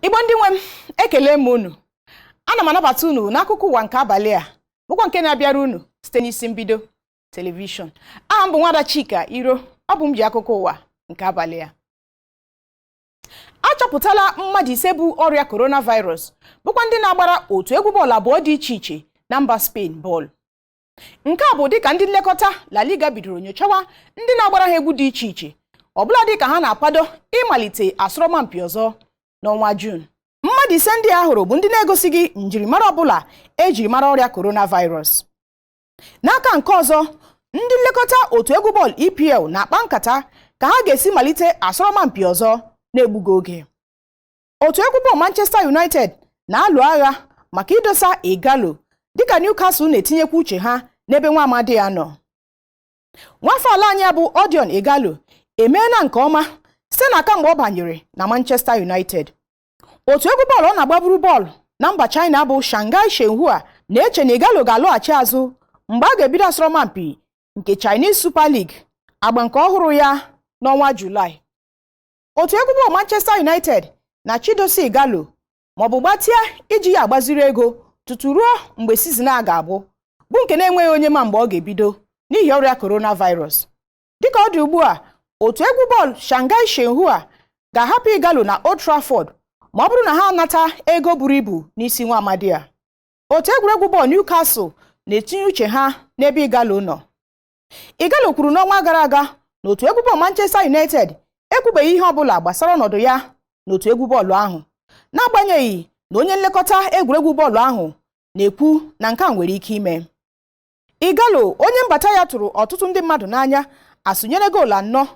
Igbo ndị nwe m, ekele m unu. Ana m anabata unu n'akụkọ ụwa nke abalị a, bụkwa nke na-abịara unu site n'isi mbido telivishọn. Aha m bụ Nwada Chika Iro. Ọ bụ m ji akụkọ ụwa nke abalị a. Achọpụtala mmadụ 5 bu ọrịa coronavirus, bụkwa ndị na-agbara otu egwu bọọlụ abụọ dị iche iche na mba Spain bọọlụ. Nke a bụ dịka ndị nlekọta La Liga bidoro nyochawa ndị na-agbara ha egwu dị iche iche, ọbụla dịka ha na-akwado ịmalite asọrọmpi ọzọ n'ọnwa Juun. Mmadụ 5 ndị a hụrụ bụ ndị na-egosighị njirimara ọbụla ejiri mara ọrịa coronavirus. N'aka nke ọzọ, ndị nlekọta otu egwu bọọlụ EPL na-akpa nkata ka ha ga-esi malite asọrọmpi ọzọ na-egbughị oge. Otu egwu bọọlụ Manchester United na-alụ agha maka idosa Ighalo, dịka Newcastle na-etinyekwa uche ha n'ebe nwa amadi ya nọ. Nwafọ ala anyị bụ Odion Ighalo emeela nke ọma site na kamgbe ọ banyere na Manchester United. Otu egwu bọọlụ ọ na-agbaburu bọọlụ na mba China bụ Shanghai Shenhua na-eche na Ighalo ga-alọghachi azụ mgbe a ga-ebido asọrọmpi nke Chinese Super League agba nke ọhụrụ ya n'ọnwa Julaị. Otu egwu bọọlụ Manchester United na Chidozie Ighalo maọbụ gbatịa iji ya agbaziri ego tutu ruo mgbe sizin a ga-abụ, bụ nke na-enweghị onye ma mgbe ọ ga-ebido n'ihi ọrịa coronavirus. Dịka ọ dị ugbu a, otu egwu bọọlụ Shanghai Shenhua ga-ahapụ Ighalo na Old Trafford ma ọ bụrụ na ha anata ego buru ibu n'isi nwa amadi a. Otu egwuregwu bọọlụ Newcastle na-etinye uche ha n'ebe Ighalo nọ. Ighalo kwuru n'ọnwa gara aga na otu egwu bọọlụ Manchester United ekwubeghị ihe ọbụla gbasara ọnọdụ ya n'otu egwu bọọlụ ahụ, n'agbanyeghị na onye nlekọta egwuregwu bọọlụ ahụ na-ekwu na nke a nwere ike ime. Ighalo, onye mbata ya tụrụ ọtụtụ ndị mmadụ n'anya, asụnyere goolu 4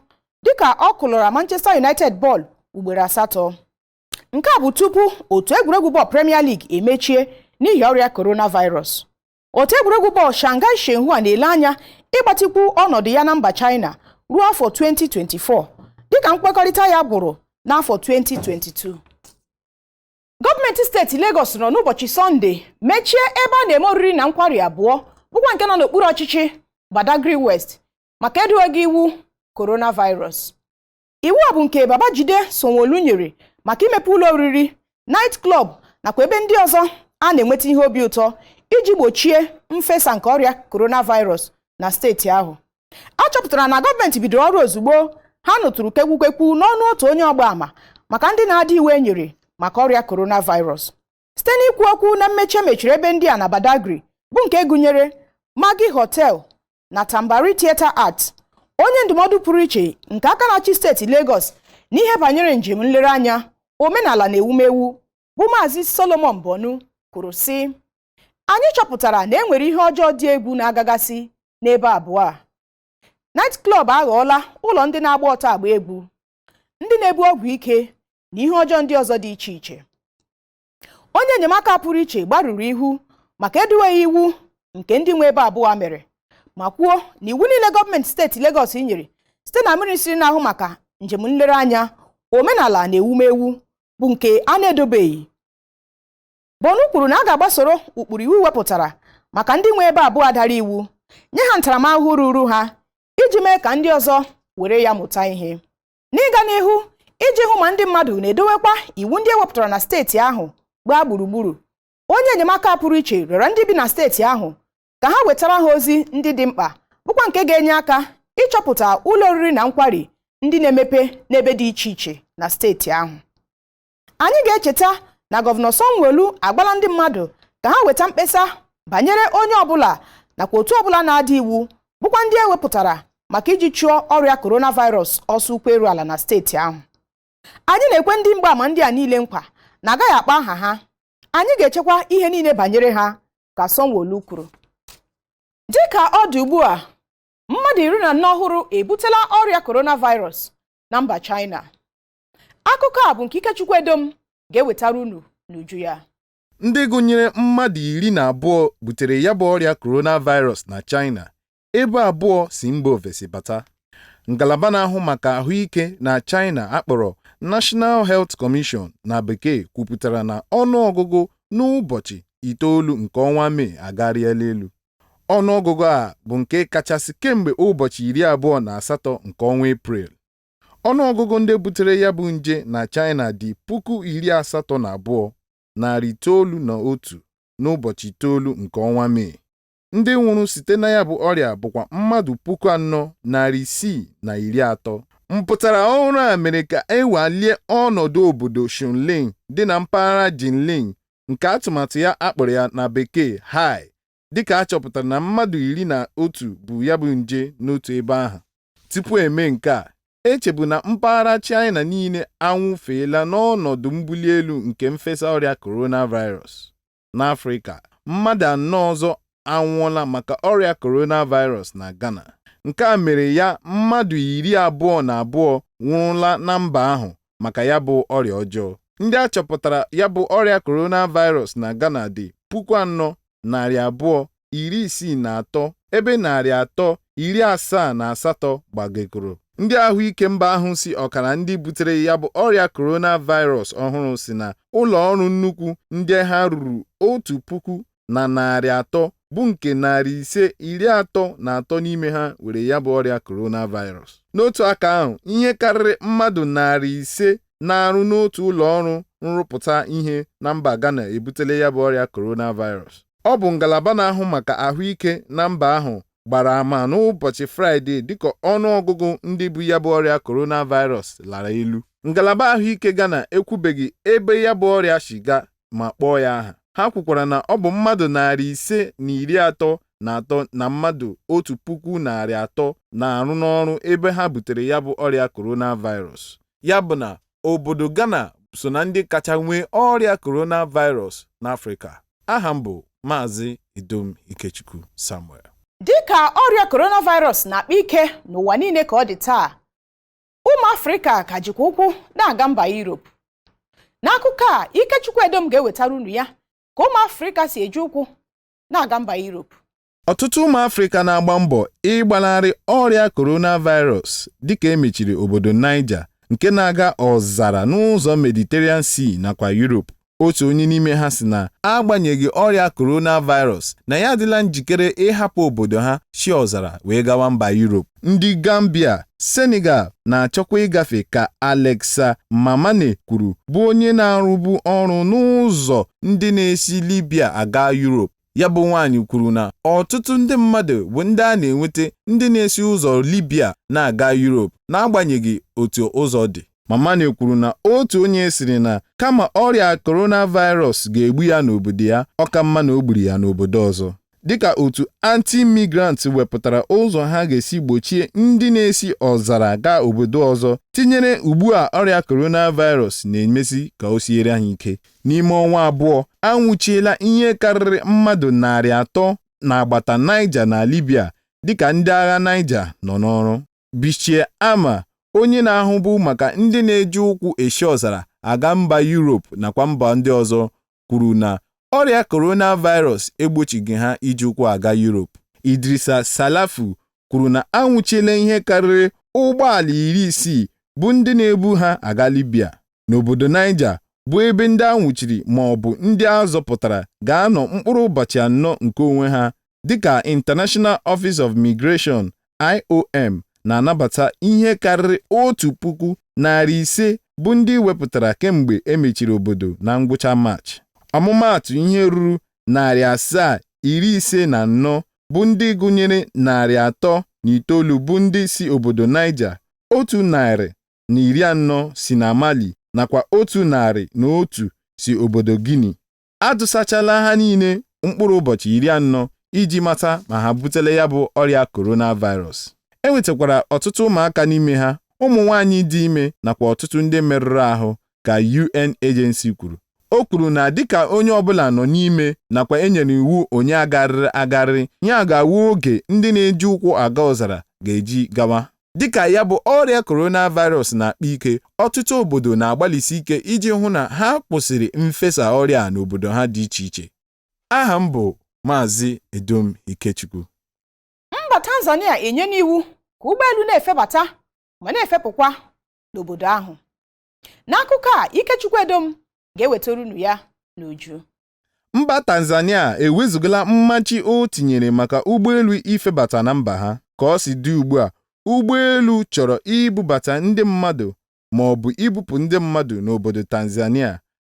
dịka ọ kụlụra Manchester United bọọlụ ugboro 8. Nke a bụ tupu otu egwuregwu bọọlụ Premier League emechie n'ihi ọrịa coronavirus. Otu egwuregwu bọọlụ Shanghai Shenhua na-ele anya ịgbatịkwu ọnọdụ ya na mba China ruo afọ 2024, dịka nkwekọrịta ya gwụrụ n'afọ 2022. Gọọmenti steeti Lagos nọ n'ụbọchị Sọnde mechie ebe a na-eme oriri na nkwari abụọ, bụkwa nke nọ n'okpuru ọchịchị Badagry West, maka edoweghị iwu coronavirus. Iwu a bụ nke Babajide Sanwo-Olu nyere maka imepe ụlọ oriri, night club nakwa ebe ndị ọzọ a na-enweta ihe obi ụtọ iji gbochie mfesa nke ọrịa coronavirus na steeti ahụ. A chọpụtara na gọọmenti bidoro ọrụ ozugbo ha nụtụrụ kekwukekwu n'ọnụ otu onye ọgba ama maka ndị na-adị iwu e nyere maka ọrịa coronavirus. Site n'ikwu okwu na mmechi emechiri ebe ndị a na Badagry, bụ nke gụnyere Maggi Hotel na Tambari Theatre Art, onye ndụmọdụ pụrụ iche nke aka na-achị steeti Lagos n'ihe banyere njem nlereanya, omenala na ewumewu, bụ Maazị Solomon Bonu, kwuru sị: "Anyị chọpụtara na e nwere ihe ọjọọ dị egwu na-agagasị n'ebe abụọ a. Night club aghọọla ụlọ ndị na-agba ọtọ agba egwu, ndị na-ebu ọgwụ ike na ihe ọjọọ ndị ọzọ dị iche iche." Onye enyemaka pụrụ iche gbarụrụ ihu maka eduweghị iwu nke ndị nwe ebe abụọ mere, ma kwuo na iwu niile gọọmenti steeti Lagos nyere site na ministri na-ahụ maka njem nlereanya, omenala na ewumewu bụ nke a na-edobeghị. Bonu kwuru na a ga-agbasoro ụkpụrụ iwu wepụtara maka ndị nwe ebe abụọ dara iwu, nye ha ntaramahụhụ ruru ha iji mee ka ndị ọzọ were ya mụta ihe. N'ịga n'ihu iji hụ ma ndị mmadụ na-edowekwa iwu ndị ewepụtara na steeti ahụ gbaa gburugburu, onye enyemaka pụrụ iche rịọrọ ndị bi na steeti ahụ ka ha wetara ha ozi ndị dị mkpa, bụkwa nke ga-enye aka ịchọpụta ụlọ oriri na nkwari ndị na-emepe n'ebe dị iche iche na steeti ahụ. Anyị ga-echeta na Gọvanọ Sanwo-Olu agwala ndị mmadụ ka ha weta mkpesa banyere onye ọbụla nakwa otu ọbụla na-ada iwu, bụkwa ndị e wepụtara maka iji chụọ ọrịa coronavirus ọsọ ụkwụ eru ala na steeti ahụ. "Anyị na-ekwe ndị mgbaàmà ndị a niile nkwa na agaghị akpọ aha ha. Anyị ga-echekwa ihe niile banyere ha," ka Sanwo-Olu kwuru. Dịka ọ dị ugbu a, mmadụ 14 ọhụrụ ebutela ọrịa coronavirus na mba China. Akụkọ a bụ nke Ikechukwu Edom ga-ewetara unu n'uju ya. Ndị gụnyere mmadụ 12 butere ya bụ ọrịa coronavirus na China, ebe abụọ si mba ofesi bata. Ngalaba na-ahụ maka ahụike na China akpọrọ National Health Commission na bekee kwupụtara na ọnụọgụgụ n'ụbọchị 9 nke ọnwa Mee agarịala elu. Ọnụọgụgụ a bụ nke kachasị kemgbe ụbọchị 28 nke ọnwa Eprel. Ọnụọgụgụ ndị butere ya bụ nje na China dị 82,901 n'ụbọchị 9 nke ọnwa Mee. Ndị nwụrụ site na ya bụ ọrịa bụkwa mmadụ 4,630. Mpụtara ọhụrụ a mere ka e welie ọnọdụ obodo Shunlin dị na mpaghara Jilin nke atụmatụ ya akpọrọ ya na bekee High, dịka a chọpụtara na mmadụ 11 bu ya bụ nje n'otu ebe ahụ. Tupu eme nke a, echebu na mpaghara China niile anwụfeela n'ọnọdụ mbuli elu nke mfesa ọrịa coronavirus. N'Afrịka, mmadụ anọ ọzọ anwụọla maka ọrịa coronavirus na Ghana. Nke a mere ya mmadụ 22 nwụrụla na mba ahụ maka ya bụ ọrịa ọjọọ. Ndị a chọpụtara ya bụ ọrịa coronavirus na Ghana dị 4,263, ebe 378 gbagekọrọ. Ndị ahụike mba ahụ si ọkara ndị butere ya bụ ọrịa coronavirus ọhụrụ si na ụlọ ọrụ nnukwu ndị ha ruru 1,300, bụ nke 533 n'ime ha nwere ya bụ ọrịa coronavirus. N'otu aka ahụ, ihe karịrị mmadụ 500 na-arụ n'otu ụlọ ọrụ nrụpụta ihe na mba Ghana ebutela ya bụ ọrịa coronavirus. Ọ bụ ngalaba na-ahụ maka ahụike na mba ahụ gbara ama n'ụbọchị Fraịde dịka ọnụọgụgụ ndị bu ya bụ ọrịa coronavirus lara elu. Ngalaba ahụike Ghana ekwubeghị ebe ya bụ ọrịa si gaa ma kpọọ ya aha. Ha kwukwara na ọ bụ mmadụ 533 na mmadụ 1,300 na-arụ n'ọrụ ebe ha butere ya bụ ọrịa coronavirus. Ya bụ na obodo Ghana so na ndị kacha nwee ọrịa coronavirus n'Afrịka. Aha m bụ Maazị Idom Ikechukwu Samuel. Dịka ọrịa coronavirus na-akpa ike n'ụwa niile ka ọ dị taa, ụmụ Afrịka ka jikwa ụkwụ na-aga mba Europe. N'akụkọ a, Ikechukwu Edom ga-ewetara unu ya ka ụmụ Afrịka si eji ụkwụ na-aga mba Europe. Ọtụtụ ụmụ Afrịka na-agba mbọ ịgbanarị ọrịa coronavirus dịka emechiri obodo Niger nke na-aga ọzara n'ụzọ Mediterranean Sea nakwa Europe. Otu onye n'ime ha sị na agbanyeghị ọrịa coronavirus na ya adịla njikere ịhapụ obodo ha si ọzara wee gawa mba Europe. Ndị Gambia, Senegal na-achọkwa ịgafe, ka Alexa Mamane kwuru, bụ onye na-arụbu ọrụ n'ụzọ ndị na-esi Libya aga Europe. Ya bụ nwaanyị kwuru na ọtụtụ ndị mmadụ bụ ndị a na-enweta ndị na-esi ụzọ Libya na-aga Europe n'agbanyeghị otu ụzọ dị. Mamane kwuru na otu onye sịrị na kama ọrịa coronavirus ga-egbu ya n'obodo ya, ọ ka mma na o gburu ya n'obodo ọzọ. Dịka otu anti-migrant wepụtara ụzọ ha ga-esi gbochie ndị na-esi ọzara gaa obodo ọzọ, tinyere ugbu a ọrịa coronavirus na-emezi ka o siere ha ike. N'ime ọnwa abụọ, anwụchiela ihe karịrị mmadụ 300 n'agbata Niger na Libya dịka ndị agha Niger nọ n'ọrụ. Bichir Ama, onye na-ahụbu maka ndị na-eji ụkwụ esi ọzara aga mba Europe nakwa mba ndị ọzọ, kwuru na ọrịa coronavirus egbochighị ha iji ụkwụ aga Europe. Idrissa Salafu kwuru na anwụchiela ihe karịrị ụgbọala 60 bụ ndị na-ebu ha aga Libya. N'obodo Niger bụ ebe ndị a nwụchiri ma ọ bụ ndị a zọpụtara ga-anọ mkpụrụ ụbọchị anọ nke onwe ha, dịka International Office of Migration IOM na-anabata ihe karịrị 1,500 bụ ndị wepụtara kemgbe emechiri obodo na ngwụcha Maachị. Ọmụmaatụ, ihe ruru 754 bụ ndị gụnyere 309 bụ ndị si obodo Niger, 140 si na Mali nakwa 101 si obodo Guinea. A dụsachala ha niile mkpụrụ ụbọchị 40 iji mata ma ha butela ya bụ ọrịa coronavirus. E nwetakwara ọtụtụ ụmụaka n'ime ha, ụmụ nwaanyị dị ime nakwa ọtụtụ ndị merụrụ ahụ, ka UN agency kwuru. O kwuru na dịka onye ọbụla nọ n'ime nakwa enyere iwu onye agarịrị agarị, ya ga-awụ oge ndị na-eji ụkwụ aga ọzara ga-eji gawa. Dịka ya bụ ọrịa coronavirus na-akpa ike, ọtụtụ obodo na-agbalịsi ike iji hụ na ha kwụsịrị mfesa ọrịa a n'obodo ha dị iche iche. Aha m bụ Maazị Edom Ikechukwu. Mba Tanzania enye n'iwu ka ụgbọelu na-efebata ma na-efepụkwa n'obodo ahụ. N'akụkọ a, Ikechukwu Edom ga-ewetara unu ya n'uju. Mba Tanzania ewezugala mmachi o tinyere maka ụgbọelu ifebata na mba ha. Ka ọ si dị ugbu a, Ụgbọelu chọrọ ibubata ndị mmadụ ma ọ bụ ibupụ ndị mmadụ n'obodo Tanzania,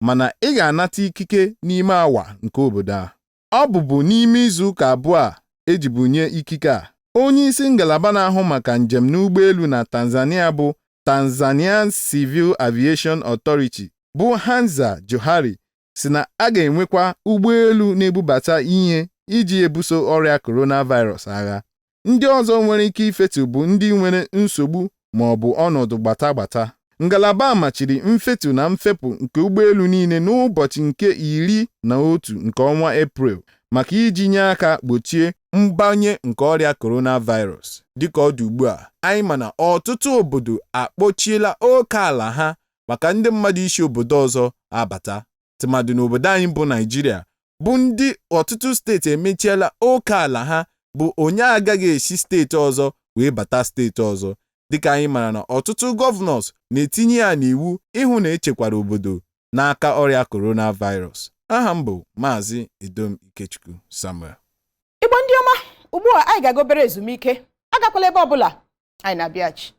mana ị ga-anata ikike n'ime awa nke obodo a. Ọ bụbu n'ime izuụka abụọ a ejibu nye ikike a. Onye isi ngalaba na-ahụ maka njem n'ụgbọelu na Tanzania bụ Tanzanian Civil Aviation Authority bụ Hamza Johari sị na a ga-enwekwa ụgbọelu na-ebubata ihe iji ebuso ọrịa coronavirus agha. Ndị ọzọ nwere ike ifetu bụ ndị nwere nsogbu ma ọ bụ ọnọdụ gbata gbata. Ngalaba a machiri mfetu na mfepụ nke ụgbọelu niile n'ụbọchị nke 11 nke ọnwa Eprel maka iji nye aka gbochie mbanye nke ọrịa coronavirus. Dịka ọ dị ugbu a, anyị ma na ọtụtụ obodo akpọchiela oke ala ha maka ndị mmadụ isi obodo ọzọ abata, tụmadị n'obodo anyị bụ Naijiria, bụ ndị ọtụtụ steeti emechiela oke ala ha, bụ onye agaghị esi steeti ọzọ wee bata steeti ọzọ, dịka anyị mara na ọtụtụ governors na-etinye ya n'iwu ịhụ na echekwara obodo n'aka ọrịa coronavirus. Aha m bụ Maazị Edom Ikechukwu Samuel. Igbo ndị ọma, ugbu a anyị ga-aga obere ezumike. Agakwala ebe ọbụla, anyị na-abịaghachi.